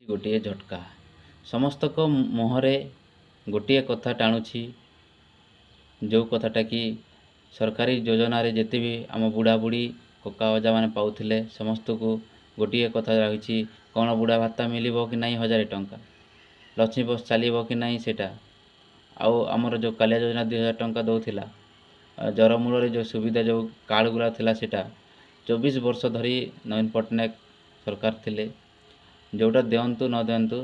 ଗୋଟିଏ ଝଟକା। ସମସ୍ତଙ୍କ ମୁହଁରେ ଗୋଟିଏ କଥା ଟାଣୁଛି, ଯେଉଁ କଥାଟା କି ସରକାରୀ ଯୋଜନାରେ ଯେତେ ବି ଆମ ବୁଢ଼ା ବୁଢ଼ୀ, କକା, ଅଜାମାନେ ପାଉଥିଲେ, ସମସ୍ତଙ୍କୁ ଗୋଟିଏ କଥା ରହିଛି, କ'ଣ ବୁଢ଼ା ଭତ୍ତା ମିଳିବ କି ନାହିଁ 1000 ଟଙ୍କା, ଲକ୍ଷ୍ମୀ ବସ୍ ଚାଲିବ କି ନାହିଁ ସେଇଟା, ଆଉ ଆମର ଯେଉଁ କାଳିଆ ଯୋଜନା 2000 ଟଙ୍କା ଦେଉଥିଲା, ଜର ମୂଳରେ ଯେଉଁ ସୁବିଧା, ଯେଉଁ କାର୍ଡ଼ ଗୁଡ଼ା ଥିଲା, ସେଇଟା 24 ବର୍ଷ ଧରି ନବୀନ ପଟ୍ଟନାୟକ ସରକାର ଥିଲେ, ଯେଉଁଟା ଦିଅନ୍ତୁ ନ ଦିଅନ୍ତୁ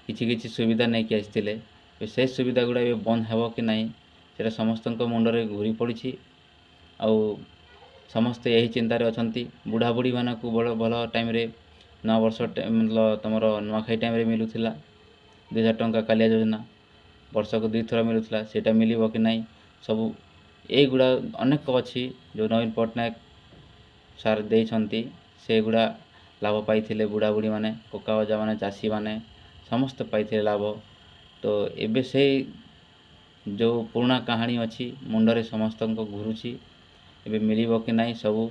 କିଛି କିଛି ସୁବିଧା ନେଇକି ଆସିଥିଲେ। ସେ ସୁବିଧା ଗୁଡ଼ା ଏବେ ବନ୍ଦ ହେବ କି ନାହିଁ, ସେଇଟା ସମସ୍ତଙ୍କ ମୁଣ୍ଡରେ ଘୁରି ପଡ଼ିଛି ଆଉ ସମସ୍ତେ ଏହି ଚିନ୍ତାରେ ଅଛନ୍ତି। ବୁଢ଼ା ବୁଢ଼ୀମାନଙ୍କୁ ବଡ଼ ଭଲ ଟାଇମ୍ରେ ନୂଆ ବର୍ଷ, ତୁମର ନୂଆଖାଇ ଟାଇମ୍ରେ ମିଳୁଥିଲା 2000 ଟଙ୍କା। କାଳିଆ ଯୋଜନା ବର୍ଷକୁ ଦୁଇଥର ମିଳୁଥିଲା, ସେଇଟା ମିଳିବ କି ନାହିଁ। ସବୁ ଏଇଗୁଡ଼ା ଅନେକ ଅଛି ଯେଉଁ ନବୀନ ପଟ୍ଟନାୟକ ସାର୍ ଦେଇଛନ୍ତି, ସେଗୁଡ଼ା ଲାଭ ପାଇଥିଲେ ବୁଢ଼ା ବୁଢ଼ୀମାନେ, କକା ଅଜାମାନେ, ଚାଷୀମାନେ, ସମସ୍ତେ ପାଇଥିଲେ ଲାଭ। ତ ଏବେ ସେଇ ଯେଉଁ ପୁରୁଣା କାହାଣୀ ଅଛି, ମୁଣ୍ଡରେ ସମସ୍ତଙ୍କ ଘୁରୁଛି। ଏବେ ମିଳିବ କି ନାହିଁ, ସବୁ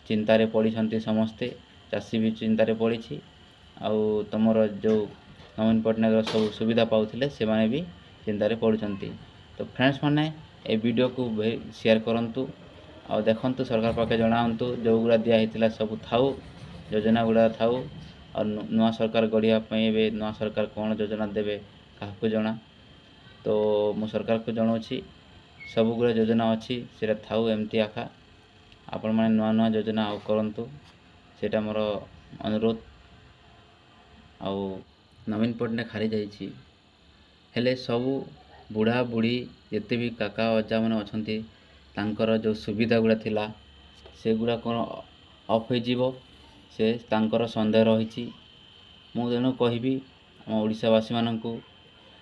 ଚିନ୍ତାରେ ପଡ଼ିଛନ୍ତି ସମସ୍ତେ। ଚାଷୀ ବି ଚିନ୍ତାରେ ପଡ଼ିଛି ଆଉ ତୁମର ଯେଉଁ ନବୀନ ପଟ୍ଟନାୟକର ସବୁ ସୁବିଧା ପାଉଥିଲେ, ସେମାନେ ବି ଚିନ୍ତାରେ ପଡ଼ୁଛନ୍ତି। ତ ଫ୍ରେଣ୍ଡସ୍ ମାନେ, ଏ ଭିଡ଼ିଓକୁ ସେୟାର କରନ୍ତୁ ଆଉ ଦେଖନ୍ତୁ, ସରକାର ପାଖେ ଜଣାନ୍ତୁ, ଯେଉଁଗୁଡ଼ା ଦିଆ ହେଇଥିଲା ସବୁ ଥାଉ, ଯୋଜନା ଗୁଡ଼ା ଥାଉ। ଆଉ ନୂଆ ସରକାର ଗଢ଼ିବା ପାଇଁ ଏବେ ନୂଆ ସରକାର କ'ଣ ଯୋଜନା ଦେବେ କାହାକୁ ଜଣା। ତ ମୁଁ ସରକାରକୁ ଜଣାଉଛି, ସବୁଗୁଡ଼ା ଯୋଜନା ଅଛି, ସେଇଟା ଥାଉ ଏମିତି ଆଖା। ଆପଣମାନେ ନୂଆ ନୂଆ ଯୋଜନା ଆଉ କରନ୍ତୁ, ସେଇଟା ମୋର ଅନୁରୋଧ। ଆଉ ନବୀନ ପଟ୍ଟନାୟକ ହାରିଯାଇଛି, ହେଲେ ସବୁ ବୁଢ଼ା ବୁଢ଼ୀ, ଯେତେ ବି କାକା ଅଜାମାନେ ଅଛନ୍ତି, ତାଙ୍କର ଯେଉଁ ସୁବିଧା ଗୁଡ଼ା ଥିଲା, ସେଗୁଡ଼ା କ'ଣ ଅଫ୍ ହେଇଯିବ, ସେ ତାଙ୍କର ସନ୍ଦେହ ରହିଛି। ମୁଁ ତେଣୁ କହିବି ଆମ ଓଡ଼ିଶାବାସୀମାନଙ୍କୁ,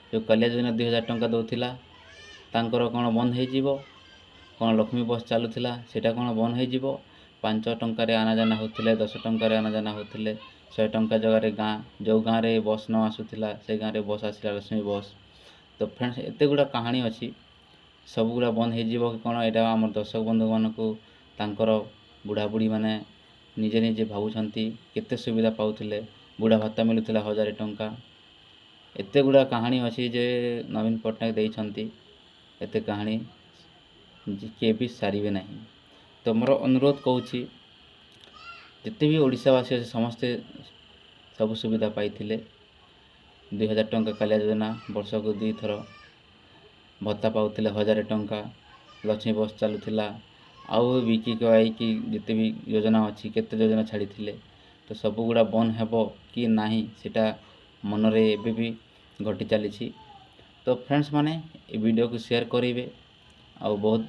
ଯେଉଁ କାଳିଆ ଯୋଜନା 2000 ଟଙ୍କା ଦେଉଥିଲା, ତାଙ୍କର କ'ଣ ବନ୍ଦ ହେଇଯିବ? କ'ଣ ଲକ୍ଷ୍ମୀ ବସ୍ ଚାଲୁଥିଲା, ସେଇଟା କ'ଣ ବନ୍ଦ ହେଇଯିବ? 5 ଟଙ୍କାରେ ଆନାଜାନା ହେଉଥିଲେ, 10 ଟଙ୍କାରେ ଆନାଜାନା ହେଉଥିଲେ, 100 ଟଙ୍କା ଜାଗାରେ ଗାଁ, ଯେଉଁ ଗାଁରେ ବସ୍ ନ ଆସୁଥିଲା, ସେ ଗାଁରେ ବସ୍ ଆସିଲା, ଲକ୍ଷ୍ମୀ ବସ୍। ତ ଫ୍ରେଣ୍ଡସ୍, ଏତେ ଗୁଡ଼ା କାହାଣୀ ଅଛି, ସବୁଗୁଡ଼ା ବନ୍ଦ ହେଇଯିବ କି କ'ଣ, ଏଇଟା ଆମର ଦର୍ଶକ ବନ୍ଧୁମାନଙ୍କୁ ତାଙ୍କର ବୁଢ଼ା ବୁଢ଼ୀମାନେ ନିଜେ ନିଜେ ଭାବୁଛନ୍ତି। କେତେ ସୁବିଧା ପାଉଥିଲେ, ବୁଢ଼ା ଭତ୍ତା ମିଳୁଥିଲା 1000 ଟଙ୍କା। ଏତେ ଗୁଡ଼ା କାହାଣୀ ଅଛି ଯେ ନବୀନ ପଟ୍ଟନାୟକ ଦେଇଛନ୍ତି, ଏତେ କାହାଣୀ କିଏ ବି ସାରିବେ ନାହିଁ। ତ ମୋର ଅନୁରୋଧ କହୁଛି, ଯେତେ ବି ଓଡ଼ିଶାବାସୀ ଅଛି, ସମସ୍ତେ ସବୁ ସୁବିଧା ପାଇଥିଲେ। 2000 ଟଙ୍କା କାଳିଆ ଯୋଜନା, ବର୍ଷକୁ ଦୁଇଥର ଭତ୍ତା ପାଉଥିଲେ 1000 ଟଙ୍କା, ଲକ୍ଷ୍ମୀ ବସ୍ ଚାଲୁଥିଲା, ଆଉ ବି କି କି ଯେତେ ବି ଯୋଜନା ଅଛି, କେତେ ଯୋଜନା ଛାଡ଼ିଥିଲେ। ତ ସବୁଗୁଡ଼ା ବନ୍ଦ ହେବ କି ନାହିଁ, ସେଇଟା ମନରେ ଏବେ ବି ଘଟି ଚାଲିଛି। ତ ଫ୍ରେଣ୍ଡସ୍ ମାନେ, ଏ ଭିଡ଼ିଓକୁ ସେୟାର କରିବେ। ଆଉ ବହୁତ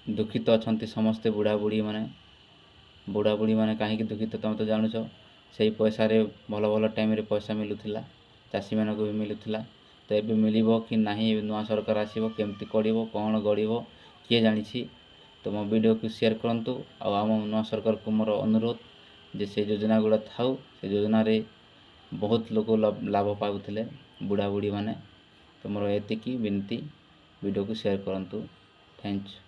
ଦୁଃଖିତ ଅଛନ୍ତି ସମସ୍ତେ ବୁଢ଼ା ବୁଢ଼ୀମାନେ। ବୁଢ଼ା ବୁଢ଼ୀମାନେ କାହିଁକି ଦୁଃଖିତ, ତୁମେ ତ ଜାଣୁଛ। ସେଇ ପଇସାରେ ଭଲ ଭଲ ଟାଇମ୍ରେ ପଇସା ମିଳୁଥିଲା, ଚାଷୀମାନଙ୍କୁ ବି ମିଳୁଥିଲା। ତ ଏବେ ମିଳିବ କି ନାହିଁ, ନୂଆ ସରକାର ଆସିବ, କେମିତି କରିବ, କ'ଣ ଗଢ଼ିବ, କିଏ ଜାଣିଛି। ତ ମୋ ଭିଡ଼ିଓକୁ ସେୟାର କରନ୍ତୁ। ଆଉ ଆମ ନୂଆ ସରକାରକୁ ମୋର ଅନୁରୋଧ ଯେ ସେ ଯୋଜନା ଗୁଡ଼ା ଥାଉ। ସେ ଯୋଜନାରେ ବହୁତ ଲୋକ ଲାଭ ପାଉଥିଲେ, ବୁଢ଼ା ବୁଢ଼ୀମାନେ। ତ ମୋର ଏତିକି ବିନତି, ଭିଡ଼ିଓକୁ ସେୟାର କରନ୍ତୁ। Thanks.